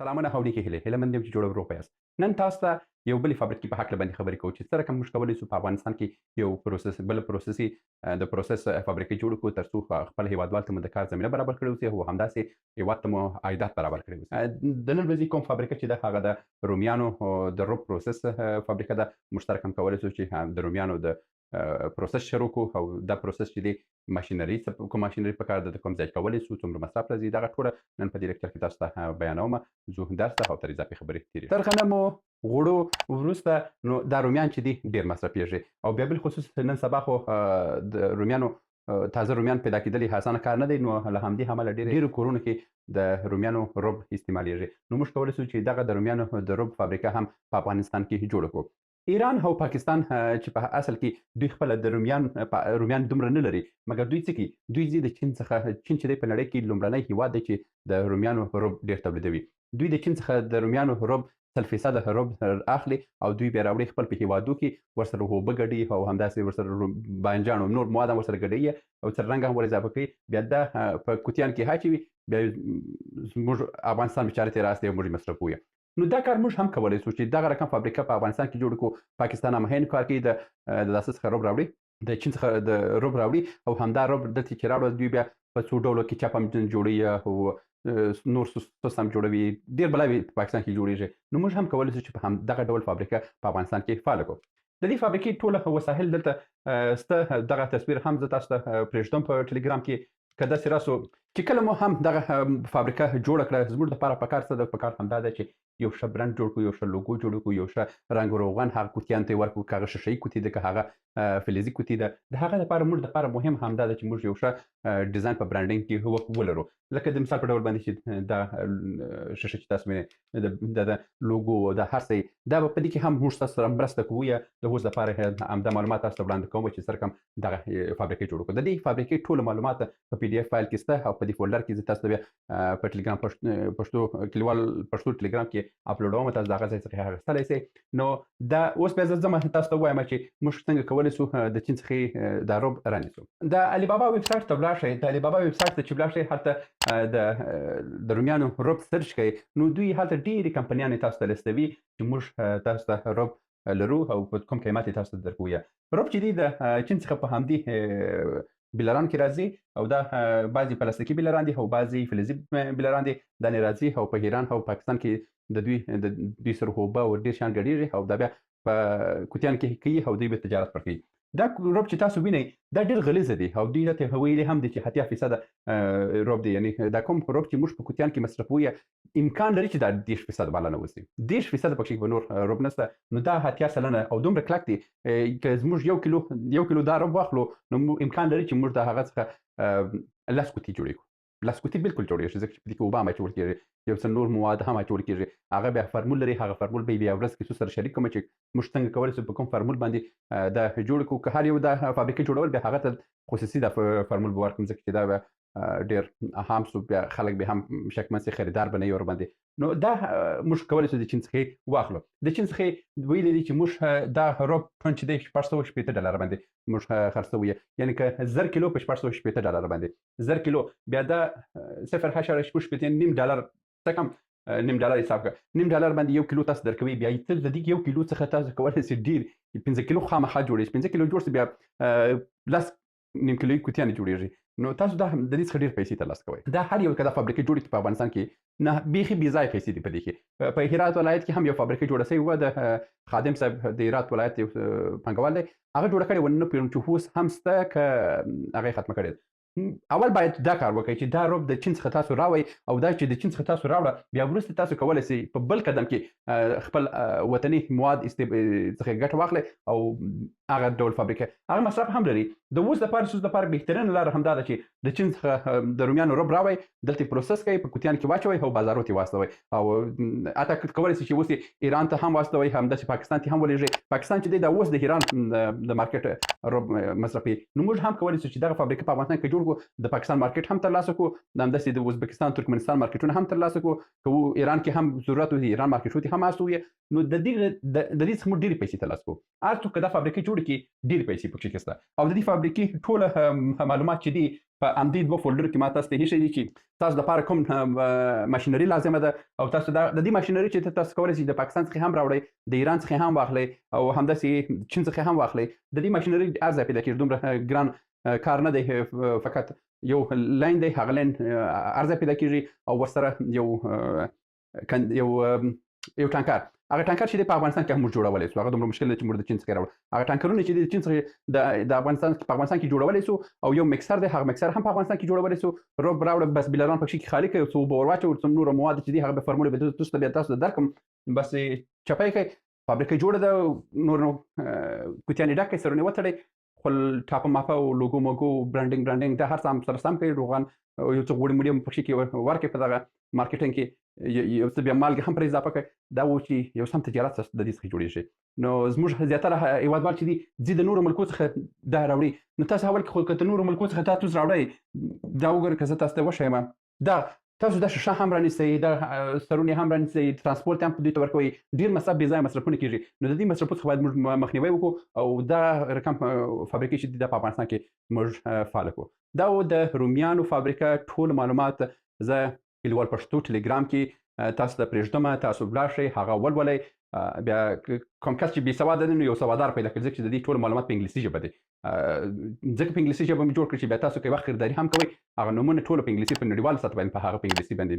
سلامونه او نیکې هیلې، هیله مند یم چې جوړ او روغ به یاست. نن تاسو ته یو بلې فابریکې په هکله باندې خبرې کوو چې څه رقم موږ کولی شو په افغانستان کې یو پروسس بل پروسسي د پروسس فابریکې جوړ کړو ترڅو خپل هیوادوال ته مو د کار زمینه برابر کړې اوسي او همداسې هیواد ته مو عایدات برابر کړي اوسي. د نن ورځې کوم فابریکه چې ده هغه د رومیانو د روب پروسس فابریکه ده. موږ څه رقم کولی شو چې د رومیانو د پروسس شروع کو او دا پروسس چې دی ماشینري څه کوم ماشینري په کار ده، د کوم ځای کولی شو، څومره مصرف راځي، دغه ټوله نن په دې لیکچر کې تاسو ته بیانوم. ځو درس ته او تر اضافي خبرې تېرې. تر غنمو غوړو وروسته نو دا رومیان چې دي ډېر مصرفېږي او بیا بالخصوص نن سبا خو د رومیانو تازه رومیان پیدا کېدل اسانه کار نه دی، نو له همدې امله ډېرو کورونو کې د رومیانو رب استعمالیږي. نو موږ کولی شو چې دغه د رومیانو د رب فابریکه هم په افغانستان کې جوړه کړو. ایران او پاکستان چې په اصل کې دوی خپل د رومیان دومره نه لري، مګر دوی څه کوي، دوی ځي د چین څخه، چین چې دی په نړۍ کې لومړنی هیواد دی چې د رومیانو رب ډېر تولیدوي. دوی د چین څخه د رومیانو رب 100% رب اخلي او دوی بیا راوړي خپل په هیوادو کې ورسره اوبه ګډوي او همداسې ورسره بانجان او نور مواد هم ورسره ګډوي او څه رنګ هم ور اضافه کوي، بیا دا په کوتیان کې اچوي، بیا زموږ افغانستان بیچاره ترې راستي او موږ یې مصرفوي. نو دا کار موږ هم کولی شو چې دغه رقم فابریکه په افغانستان کې جوړ کړو. پاکستان هم هند کار کوي، د داسې څخه رب راوړي، د چین څخه د رب راوړي او همدا رب دلته چې راوړل دوی بیا په څو ډولو کې چپ هم جوړوي او نور سوس هم جوړوي، ډېر بلاوې په پاکستان کې جوړیږي. نو موږ هم کولی شو چې په همدغه ډول فابریکه په افغانستان کې فعاله کړو. د دې فابریکې ټوله وسایل دلته سته. دغه تصویر هم زه تاسو ته پرېږدم په ټلګرام کې، که داسې راسو چې کله مو هم دغه فابریکه جوړه کړه، زموږ دپاره په کار څه ده؟ په کار همدا ده چې یو ښه برند جوړ کړو، یو ښه لوګو جوړ کړو، یو ښه رنګ روغن هغه کوتیان ته یې ورکړو، که هغه شیشه یي کوتي ده که هغه فلزي کوتي ده. د هغه دپاره موږ دپاره مهم همدا ده چې موږ یو ښه ډیزاین په برانډینګ کې ولرو. لکه د مثال په ډول باندې چې دا شیشه چې تاسو وینئ، د لوګو او دا هر څه، دا به په دې کې هم موږ تاسو سره مرسته کوو، یا د اوس دپاره همدا معلومات تاسو ته وړاندې کوم چې څه رقم دغه فابریکې جوړو کړو. د دې فابریکې ټول معلومات په پی ډي اف فایل کې شته او په دې فولډر کې زه تاسو ته بیا په ټلګرام پښتو کلیوال پښتو ټلګرام کې اپلوډوم، تاسو د هغه ځای څخه یې اخیستلی شئ. نو دا اوس بیا زه ځم تاسو ته ووایم چې موږ څنګه کولی شو د چین څخه دا رب رانیسو. د علي بابا ویب سایټ ته ولاړ شئ، د علي بابا ویب سایټ ته چې ولاړ شئ هلته د رومیانو رب سرچ کړئ، نو دوی هلته ډېرې کمپنیانې تاسو ته لیستوي چې موږ تاسو ته رب لرو او په کوم قیمت یې تاسو ته درکوو. رب چې دی د چین څخه په همدې بیلران کې راځي او دا بعضې پلاستیکي بیلران دي او بعضې فلزي بیلران دي، دا نه راځي او په ایران او پاکستان کې د دوی سره اوبه او ډېر شیان ګډېږي او دا بیا په کوتیان کې کوي او دوی به تجارت پر کوي. دا رب چې تاسو وینئ دا ډېر غلیظ دی او دوی راته ویلي هم دي چې 80% رب دی، یعنی دا کوم رب چې موږ په کوتیان کې مصرفوو امکان لري چې دا 30% بالا نه اوسي، 30% پکې به نور رب نشته. نو دا 80% او دومره کلک دی، که زموږ یو کیلو دا رب واخلو نو امکان لري چې موږ د هغه څخه لس کوتي جوړې کړو. لس کوتي بالکل جوړېږي، ځکه چې په دې کې اوبه هم اچول کېږي، یو څه نور مواد هم اچول کېږي، هغه بیا فرمول لري، هغه فرمول به یې بیا ورځ کې څو سره شریک کړم چې موږ څنګه کولی شو په کوم فرمول باندې دا جوړ کړو. که هر یو دا فابریکه جوړول بیا هغه ته خصوصي دا فرمول به ورکړم، ځکه چې دا بیا ډېر عام سو، بیا خلک به هم شکمن سي، خریدار به نه وي ورباندې. نو دا موږ کولی شو د چین څخه واخلو. د چین څخه ویلي دي چې موږ دا رب ټن چې دی 660 ډالر باندې موږ خرڅوو، یعنی که زر کیلو په 660 ډالر باندې، زر کیلو بیا دا 0.66 یعنی نیم ډالر، څه کم نیم ډالر حساب کړه، نیم ډالر باندې یو کیلو تاسو درکوي. بیا یې تل د دې یو کیلو څخه تاسو کولی شئ ډېر 5 کیلو خامخا جوړېږي، 5 کیلو جوړ شي بیا لس نیم کیلویي کوتیانې جوړېږي. نو تاسو دا د دې څخه ډېر پیسې ترلاسه کوئ. دا هر یو که دا فابریکې جوړې کړي په افغانستان کې نه بیخي بې ځایه پیسې دي په دې کې. په هرات ولایت کې هم یو فابریکه جوړه شوې وه، د خادم صاحب د هرات ولایت یو پانګوال دی، هغه جوړه کړې وه، نه پوهېږم چې اوس هم شته که هغه یې ختمه کړې ده. اول باید دا کار وکړئ چې دا رب د چین څخه تاسو راوړئ او دا چې د چین څخه تاسو راوړه بیا وروسته تاسو کولی شئ په بل قدم کې خپل وطني مواد څخه ګټه واخلئ او هغه ډول فابریکه هغه مصرف هم لري. د اوس دپاره څه دپاره بهترینه لاره همدا ده چې د چین څخه د رومیانو رب راوړئ، دلته یې پروسس کړئ، په کوتیان کې واچوئ او بازارو ته یې واستوئ او حتی کولی شئ چې اوس یې ایران ته هم واستوئ، همداسې پاکستان ته هم ولېږئ. پاکستان چې دی دا اوس د ایران د مارکیټ رب مصرفوي. نو موږ هم کولی شو چې دغه فابریکه په افغانستان کې جوړ کړو، د پاکستان مارکیټ هم ترلاسه کړو، همداسې د ازبکستان ترکمنستان مارکیټونه هم ترلاسه کړو، که ایران کې هم ضرورت وي ایران مارکیټو ته هم استوي. نو د دې څخه موږ ډېرې پیسې ترلاسه کړو. هر څوک که دا فابریکې جوړې کړي ډېرې پیسې پکې شته او د دې فابریکې ټوله معلومات چې دي په همدې دوه فولډر کې ما تاسو ته هیښی دي چې تاسو د پاره کوم ماشینري لازمه ده، او تاسو دا د دې ماشینري چې تاسو کولای شئ د پاکستان څخه هم راوړئ، د ایران څخه هم واخلئ او همداسې چین څخه هم واخلئ. د دې ماشینري هر ځای پیدا کیږي، دومره ګران کار نه دی، فقط یو لاین دی، هغه لاین هر ځای پیدا کیږي او ورسره یو یو یو ټانکر، هغه ټانکر چې په افغانستان کې هم موږ جوړولی سو، هغه دومره مشکل دی چې موږ د چین څخه راوړو. هغه ټانکرونه چې د چین څخه د افغانستان په افغانستان کې جوړولی سو، او یو مکسر دی، هغه مکسر هم په افغانستان کې جوړولی سو. روب راوړه، بس بیلران پکې کې خالي کوي، څو اوبه ور واچوي، څو نور مواد چې دي هغه به فرمولې به تاسو ته بیا تاسو ته درکړم، بس چپه یې کړئ، فابریکه جوړه ده، نور نو کوتیانې ډک کړئ، سرونه وتړئ، خپل ټاپه ماپه او لوګو موګو برانډینګ دا هر څه هم سره سم کړئ، روغن یو څه غوړي موړي هم پکې کې ورکړئ، په دغه مارکیټینګ کې یو څه بیا مالګه هم پرې اضافه کړئ. دا و چې یو سم تجارت د دې څخه جوړېږي. نو زموږ زیاتره هېوادوال چې دي ځي د نورو ملکو څخه دا راوړي. نو تاسو اول کې خو که د نورو ملکو څخه دا توز راوړئ، دا وګورئ که زه تاسو ته وښیم، دا تاسو دا شیشه هم رانیسئ، دا سرونه هم رانیسئ، ترانسپورت هم دوی ته ورکوئ، ډېر مصرف بې ځایه مصرفونه کېږي. نو د دې مصرفونو څخه باید موږ مخنیوی وکړو او دا رقم فابریکې چې دي دا په افغانستان کې موږ فعاله کړو. دا و د رومیانو فابریکه. ټول معلومات زه کلیوال پښتو ټلګرام کې تاسو ته پرېږدم، تاسو ولاړ شئ هغه ولولئ. بیا کوم کس چې بې سواده دی نو یو سوادار پیدا کړئ، ځکه چې د دې ټول معلومات په انګلیسي ژبه دی، ځکه په انګلیسي ژبه مې جوړ کړ چې بیا تاسو که وخت خریداري هم کوئ هغه نومونه ټول په انګلیسي په نړیوال سطح باندې په هغه په انګلیسي باندې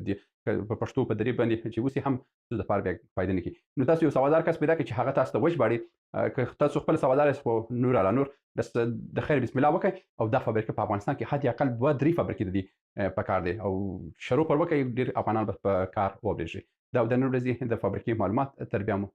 دي، په پښتو په دري باندې چې اوسي هم د لپاره بیا فایده نه کوي. نو تاسو یو سوادار کس پیدا کړئ چې هغه تاسو ته وژباړي. که تاسو خپل سوادار یاست خو نور علی نور، بس د خیر بسم الله وکړئ او دا فابریکه په افغانستان کې حد اقل 2 3 فابریکې د دې په کار دی او شروع پر وکړئ، ډېر افغانان به په کار وبرېږي. دا د نن ورځې د فابریکې معلومات. تر بیا مو